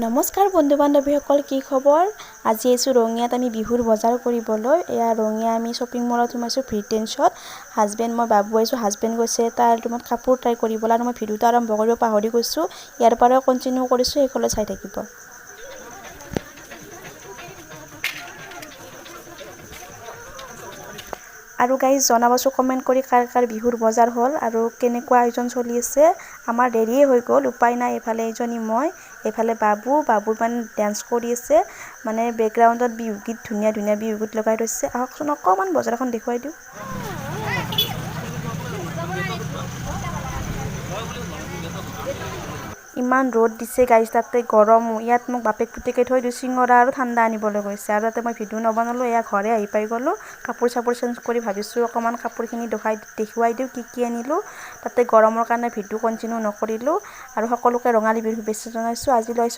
নমস্কাৰ বন্ধু বান্ধৱীসকল, কি খবৰ? আজি আহিছোঁ ৰঙিয়াত আমি বিহুৰ বজাৰ কৰিবলৈ। এয়া ৰঙিয়া আমি শ্বপিং মলত সোমাইছোঁ ভিটেন্সত। হাজবেণ্ড, মই, বাবু আহিছোঁ। হাজবেণ্ড গৈছে তাৰ ৰুমত কাপোৰ ট্ৰাই কৰিবলৈ আৰু মই ভিডিঅ'টো আৰম্ভ কৰিব পাহৰি গৈছোঁ। ইয়াৰ পৰাও কণ্টিনিউ কৰিছোঁ, সেইফালে চাই থাকিব। আৰু গাইজ, জনাবচোন কমেণ্ট কৰি কাৰ কাৰ বিহুৰ বজাৰ হ'ল আৰু কেনেকুৱা আয়োজন চলি আছে। আমাৰ দেৰিয়ে হৈ গ'ল, উপায় নাই। এইফালে এইজনী মই, এইফালে বাবু। বাবু মানে ডেন্স কৰি আছে, মানে বেকগ্ৰাউণ্ডত বিহুগীত, ধুনীয়া ধুনীয়া বিহুগীত লগাই থৈছে। আহকচোন, অকণমান বজাৰখন দেখুৱাই দিওঁ। ইমান ৰ'দ দিছে গাইজ, তাতে গৰমো। ইয়াত মোক বাপেক পুতেকে থৈ দিওঁ, চিঙৰা আৰু ঠাণ্ডা আনিবলৈ গৈছে। আৰু তাতে মই ভিডিঅ' নবনালোঁ। এয়া ঘৰে আহি পাই গ'লোঁ। কাপোৰ চাপোৰ চেঞ্জ কৰি ভাবিছোঁ অকণমান কাপোৰখিনি দেখুৱাই দিওঁ কি কি আনিলোঁ। তাতে গৰমৰ কাৰণে ভিডিঅ' কণ্টিনিউ নকৰিলোঁ। আৰু সকলোকে ৰঙালী বিহুৰ শুভেচ্ছা জনাইছোঁ। আজি লৈ